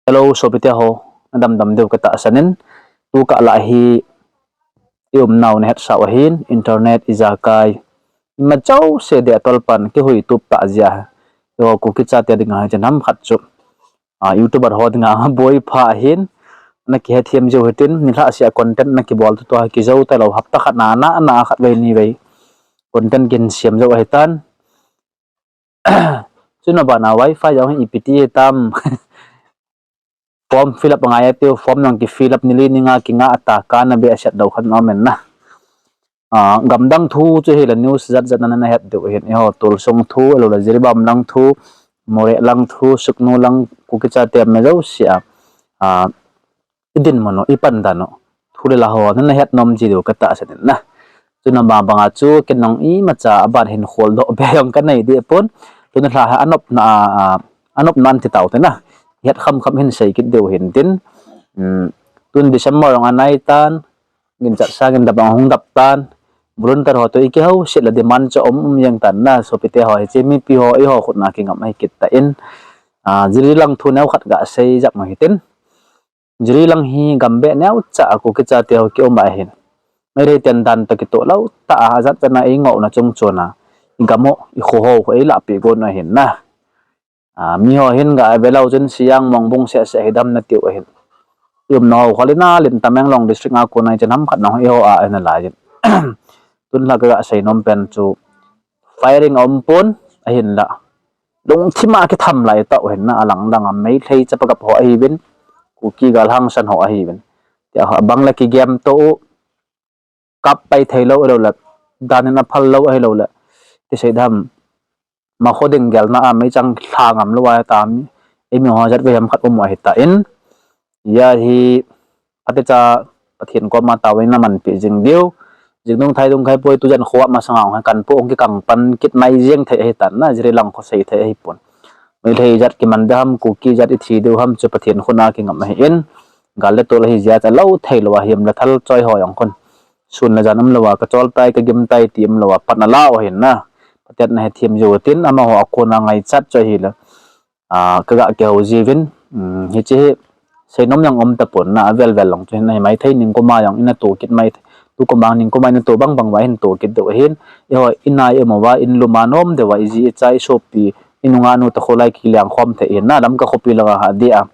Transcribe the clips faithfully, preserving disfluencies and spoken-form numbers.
Hello, sopite ho, nadamdam diu katahsan in, tukah lah hi, i umnau nahetsah u ahin, internet, ijakai, ima jouse deh tolpan, kihui tup tah jeh a, eiho Kuki chate dinga hiche ham khat chu, ah, YouTuber ho dinga boipha ahin, nakihethem jiu hitin, nilhah sea content nakibol toh kijou talou, hapta khat na, na, na khat vei ni vei, content kihin sem jou ahitan. Chuna bana wifi jong hi ipi ti hitam. Form fill up angai atiu, form jong ki fill up nili ninga kingah ta, kana behseh dou khat aumin na. Ah, gamdang thu chu hile news jat jat na nahet diu ahin, eiho Tualsung thu, ahiloule Jiribam lang thu, Moreh lang thu, Sugnu lang, Kuki chate me jouse a, ah, idinmun u, ipandan u, thu le la ho nana het nom ji diu katahsan in na. Chuna banga chu ken jong imacha aban hin kholdoh be jong kanei deh pon. Tuni lha hi anopna a, anopna an ti taute na. Het khamkham hin sei kit diu hintin. Tun December jong anaitan, ginchat sangin dap jong hung dap tan. Volunteer ho toh ikihouset le demand chu um um jeng tan na, sopite ho, hiche mipi ho eiho khutna kingam ahi kit tan. Ah, Jiribam lang thu neokhat gasei jep u hitin. Jiribam lang hi gambeh neocha a Kuki chate ho kium ahin. Meitei ten dan toh kitoh lou tah a, ajat chan a eingohna chung chon a, igam u, ikho ho khu eilahpeh gon u ahin na. Ah, miho hin gavelou chun Siang Mongbung sehseh hidam natiu ahin. I umnau khol in a len Tamenglong district a kona hiche ham khat nong eiho a ahin alai in. Tun lha kagasei nom pen chu firing aumpon, ahinla lungthim a kitham lai tah u ahin na, alang lang a Meitei chapa gap ho ahiuvin, Kuki gal hangsan ho ahiuvin. Tia ho abang le kigem toh u, kap pai theilou ahiloule, dan in aphal lou ahiloule, ti sei dam, makho ding gelna a meichang lha ngam lou a tam, eimiho jat vei ham khat um u ahitan. Hia hi, phatecha Pathen koma taovin namanpeh jing diu. Jing dung thai dung kahepoi, tujan kho a masanga hung hi kanpoh hung kikang pan kit mai jeng thei ahitan na, Jiribam lang kho sei thei ahipon. Meitei jat kiman ding ham, Kuki jat ithi diu ham chu Pathen khut a kingam ahin. Gal le tol ahi jeh a lou theilou a hiam le thal choi ho jong khun sun le jan umlou a, kachol tai, kagim tai ti umlou a, pan ala u ahin na. Pathen in ahethem jiu tin, amaho a kona ngaichat chu ahile, ah, kaga kihou jiuvin, um, hiche hi seinom jong um tapon na, avel vel lang chu hin ahi maithei, ningkuma jong ina to kit maithei. Tukuma ningkuma ina to bang bang uva hin to kit diu ahin. Eiho ina i um uva, in lum a nom diu a, iji icha isopi, inunga nu toh kholai kiliang khom thei ahin na, Lamka khopi langa ha dia.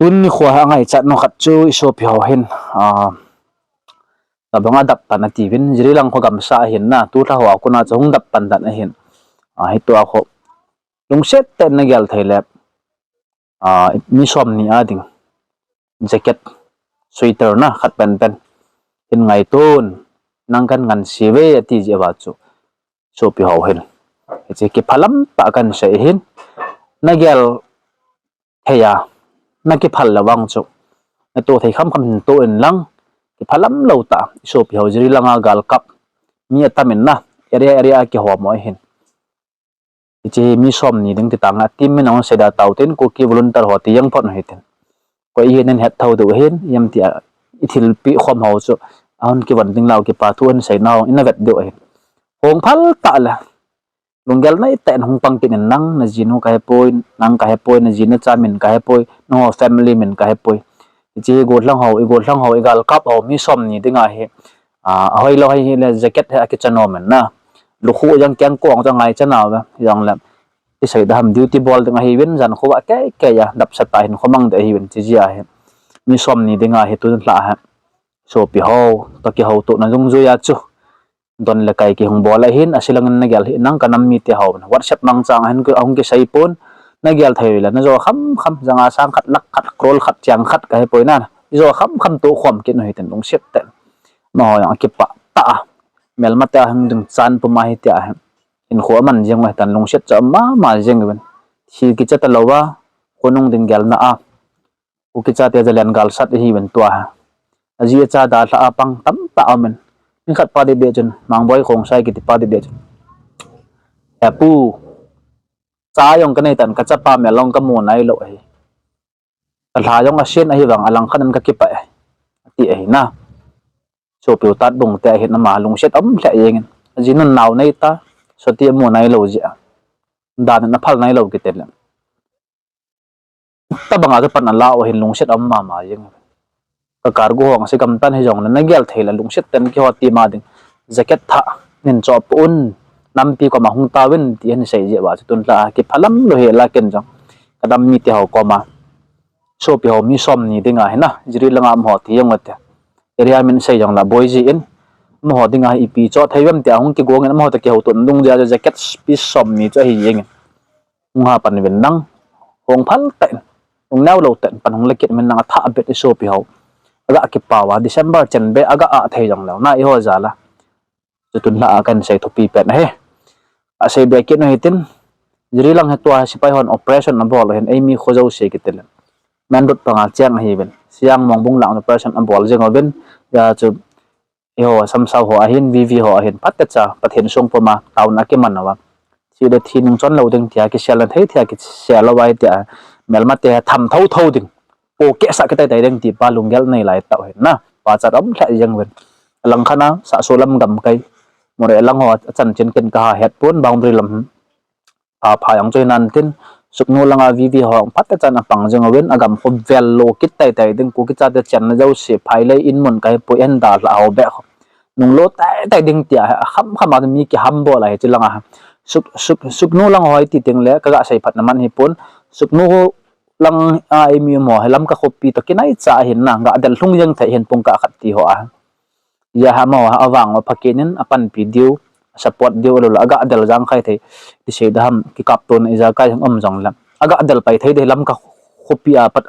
Tuni nikho a angaichat nu khat chu isopi ho hin, ah, tabang a dap pan atiuvin, Jiribam lang kho gamsa ahin na, tu lha ho a kona chu hung dap pan dan ahin. Ah, hitua kho lungset tah in nagel thei le, ah, mi somni a ding jacket, sweater na khat penpen hin ngaiton, nang kan ngansi ve ati jeh uva chu, sopi ho hin, hiche kiphalam tah kahin sei ahin, nagel thei a, nakiphal le vang chu, nato thei khamkham hin to in lang, kiphalam lou tah, isopi ho Jiribam lang a galkap, mi atam in na, area area a kihom u ahin. Hiche hi mi somni ding ti tang a, team min ahung seida taote in, Kuki volunteer ho ti jeng phot u hitin. Koi ihi nin het thou diu ahin, ijemtia ithilpeh khom ho chu, ahung kivon ding lau kipa thu ahin seina ho ina vet diu ahin. Hung phal tah le, lunggel neitah in hung pang kit in, nang najinu kahepoi, nang kahepoi, naji nacha min kahepoi, nangho family min kahepoi. Hiche hi gollhang ho, igollhang ho, igalkap ho, mi somni dinga hi, ah, ahoilou hi hile jacket hi akicha nom in na. Lukhuh jong kengkong jong ngaichan auve, hijongle, isei dam ham, duty bol ding ahiuvin, jan khovah keikei a dapsah tah hin kho mang ding ahiuvin, chujeh a hi mi somni dinga hi tun lha hi sopi ho toh kihoutohna dungjuia chu don le kai kihung bol ahin, asilangin nagel hih nang, kanam mite ho, WhatsApp mangcha a hin ahung kisei pon, nagel thei le najo khamkham, janga sang khat, lakh khat, crore khat, cheng khat kahepoi na, ijo khamkham tohkhom kit u hitin lungset tah in. Amaho jong akipah tah a, melmate a hung ding chan puma hitia hin, hinkho aman jeng u ahitan, lungset chu ama ama jeng uvin. Thi kicha talouva, khonung ding gelna a, Kuki chate jalen galsat ahiuvin tua hi. Aji acha dalha a pang tamtah aumin. Mi khat pa deh deh chun, Mangboi Khongsai kiti pa deh deh chun, He pu, cha jong kaneitan, kachapa mel jong kamu nailou ahi. Kalha jong asen ahivang alangkhat in kakipah e, ati ahi na. Sopi u Tatbung te ahin ama lungset um lheh jengin. Ajinun nao neita, soti amu nailou jeh a, dan in aphal nailou kiti le. tobanga chu pan ala u hin lungset um mama jeng. Ka cargo hong se gamtan hijongle nagel thei le lungset ten keiho team a ding jacket thah nin choh pon, nampi koma hung tauvin ti hin sei jeh uva chu tunlha a kiphalam lou hel a ken jong kadam mite ho koma sopi ho mi somni dinga hina Jiribam langa umho ti jong ute, area min sei jongle boi jin, amaho dinga ipi choh thei uvem tia hung kigong in amaho toh kihouto dungjuia chu jacket piece somni chu ahi jengin, hung ha pan uvin lang, hung phal tah in, hung neolou tah in pan hung le kit uvin lang, athah bet isopi ho aga kipah uva December chan be aga ah thei jongleu na eiho jal a. Chu tunlha a kahin sei thupi pen ahi. Asei be kit u hitin, Jiribam lang hi tua sepai hon operation abol u hin eimi kho jouse kitile main road panga cheng ahiuvin, Siang Mongbung lang operation abol jeng uvin, hia chu eiho Samsao ho ahin, V V ho ahin phatecha Pathen songpuma taona akiman uva, thi le thi nung chon lou ding tia kiselna thei thei a kisel uva hitia melma te tham thou thou ding, pohkehsah kitai tai ding ti pa lunggel nei lai tah u hin na, pachat um lheh jeng uvin. Alangkhat a Sahso lam gamkai, Moreh lang ho achanchin ken kaha het pon, boundary lam pha pha jong chu hinan tin, Sugnu langa V V ho phatechan apang jeng uvin, agam khu vel lou kit tai tai ding, Kuki chate chenna jouse, phailei in mun kahipoi, en dalhah ho beh khu nung lou tai tai ding tia akham kham a mi kihambol ahi chu langa. Suk, Suk, Sugnu lang ho iti tengle kaga sei phatna man hipon, Sugnu lang a eimi umho hi Lamka khopi toh kinaicha ahin na, ga del lhung jeng thei hin pungkah khat ti ho a. Hia amaho avang uva phakin in apanpi diu, support diu, alou le aga del jang khai thei, ti sei da ham, kikaptona ijakai jong um jongle aga del pai thei ding, Lamka khopi a pat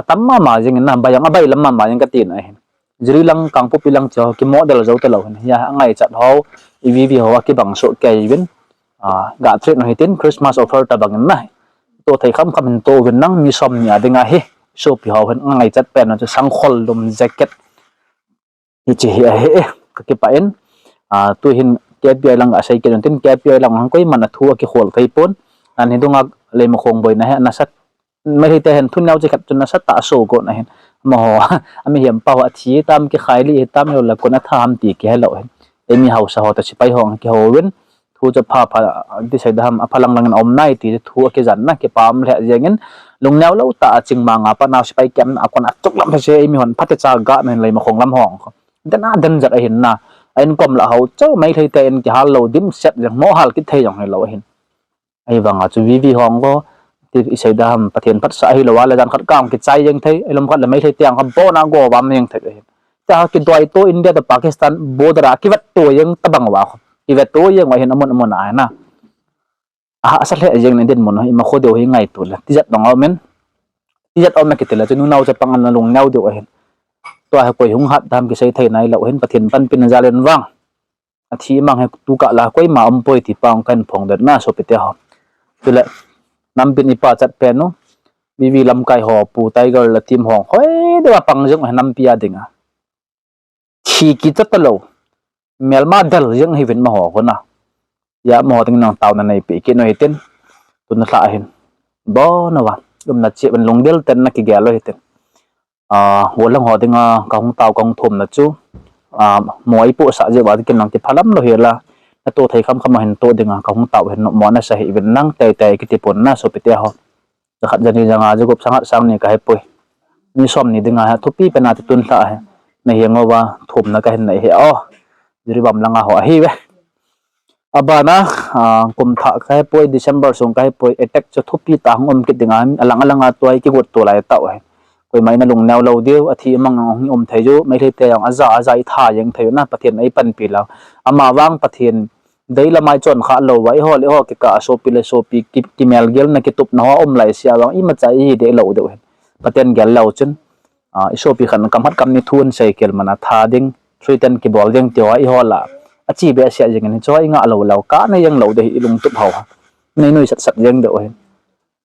atam mama jengin na, bai jong abailam mama jeng katina ahin. Jiribam lang, Kangpokpi lang chu kimo del jou talou hin, hia angaichat ho, V V ho akibang soh kei uvin, ga treat u hitin Christmas offer tobangin na, toh thei kham kham hin toh uvin lang, mi somni a dinga hi, sopi ho hin angaichat pen u chu sangkhol lum jacket hiche hi ahi e, kakipah in. Tuhin K P I lang asei kit un tin, K P I lang hung koiman athu akikhol thei pon, ani dunga Leimakhong boina hi anasa, Meiteite hin thu neo chi khat chu nasatah a soh got ahin. Amaho, amihem pa ho athi hitam, kikhai lih hitam, ahilou le kon atha ham ti kihelou hin, eimi haosa ho toh sepai ho kihouvin, thu chu apha pha, ti sei da ham, apha lang langin aum nai ti thu akijanna, kipa um lheh jengin, lungneo lou tah a Chingmang a pat a sepai kemna a kon achuk lam thase, eimi hon phatecha gah na hin Leimakhong lam ho, den a den jat ahin na, a inkom lah ho chu Meiteite in kihal lou dimset jeng, mohal kit thei jong hilou ahin. Ahivanga chu V V ho vo, ti isei da ham, Pathen phatsah ahilou a le jan khat kang kichai jeng thei, ahilou khat le Meiteite ang kha bon a go vam jeng thei ahin. Tia kidoito India toh Pakistan border a kivetto jeng tobang uva, kivetto jeng uva hin amun amun a hina, ahahsa lheh jeng in dinmun, ima kho deu hi ngaito le tijat dong aumin, tijat aum e kitile chu nunao chapang ana lungneo diu ahin. Tua hi koi hung hat dam kisei thei nailou ahin, Pathen panpina jal in vang athi mang hi tukah la koima umpoi ti pa kahin phongdoh na sopite ho. Chule nampin ipachat pen u, V V lamkai ho, Pu Tiger le team ho, hoi deuva pang jeng u hi nampi a dinga thi kicha talou, melma del jeng hiuvin amaho kona. Hia amaho dingin nang taona neipeh kit u hitin, tuna lhah hin, bon uva umna cheh uvin, lungdel tah in nakigel u hitin. Gollhang ho dinga kahung tao kahung thumna chu, mo eipohsah jeh uva kin nang kiphalam lou hela, natoh thei kham kham a hin toh dinga kahung tao hin, mo nasa hih uvin lang, teitei kiti pon na sopite ho. Jakhat, jani, janga, jagup, sangkhat, sangni kahepoi. Mi somni dinga hi thupi pen a ti tun lhah hi, naheng uva thumna kahin nei hi o. Jiribam langa ho ahiuve. Abana, kum thah kahepoi, December sung kahepoi, attack chu thupi tah hung um kit dinga, alang alanga tua hi kigot to lai tauve. Koima in alungneo lou diu, athi amang jong hung um thei u, Meiteite jong aja aja itha jeng thei u na, Pathen in eipanpi lou. Amavang Pathen deilam a ichon khah lou uva, eiho le eiho kikah a sopi le sopi kimelgelna kitupna ho aum lai sea vang, imacha ihi deh lou diu hin. Pathen gel leu chun, isopi khat in kamhat kamni thu ahin sei kel man a, tha ding, threaten kibol ding ti ho eiho lah a ache behseh jeng in, hiche ho ingah lou leu, kana jeng lou ding hi ilungtup ho a, nei nuisat sat jeng diu hin.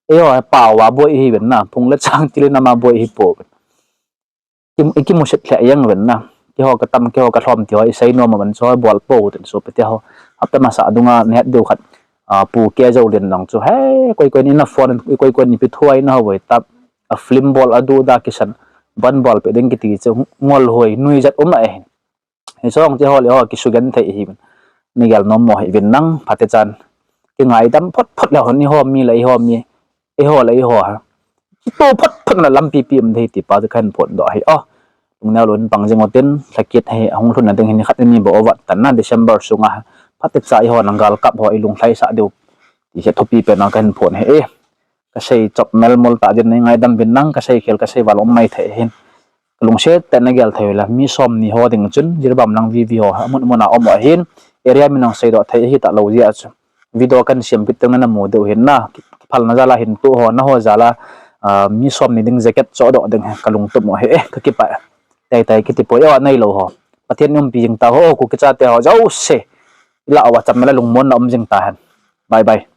Eiho hi pao a boi ihiuvin na, phung le chang til in ama boi ihipouvin. Ikimuset lheh jeng uvin na. Keiho katam, keiho kalhom ti ho isei nom uvin, chu bol pou tin sopite ho. Hapta masa dunga nahet diu khat, Pu K Zolian jong chu, he, koi koi in ana phone in, koi koi in ipi thu a inahou uvem tia, film bol a duda kisan, ban bolpeh ding kiti chu ngol hoi nuijat um ahin. Hiche jong chu eiho le eiho kisugenthei ihiuvin, nagel nom mo hih uvin lang, phatechan kingaidam phot phot leu hen, eiho mi le eiho mi, eiho le eiho ha Kitoh phot phot na lampi pi um dei ti pa chu kahin phondoh ahi o. Lungneo lou in pang jing utin, lhakit hi ahung lhunna ding hin khat ni bou vat tan na December sunga phatecha eiho nanggal kap ho ilunglhaisah diu ti hi thupi pen a kahin phon ahi e. Kasei chop mel mol tah din neingaidam uvin lang, kasei khel kasei val um maithei hin. Kalungset tah in nagel thei uvin lang, mi somni ho ding chun Jiribam lang V V ho amun mun a um u ahin, area min nang seidoh thei ahi talou jeh a chu video kahin sem kit teng le namu diu ahin na, kiphalna jal a hin toh ho naho jal a, mi somni ding jacket chohdoh ding hi kalungtup u ahi e, kakipah e. Taitai kiti poi o, aneilou ho, Pathen in umpi jing tau ho, Kuki chate ho jouse ilah uva cham mel a lungmonna um jing tahen. Bye bye.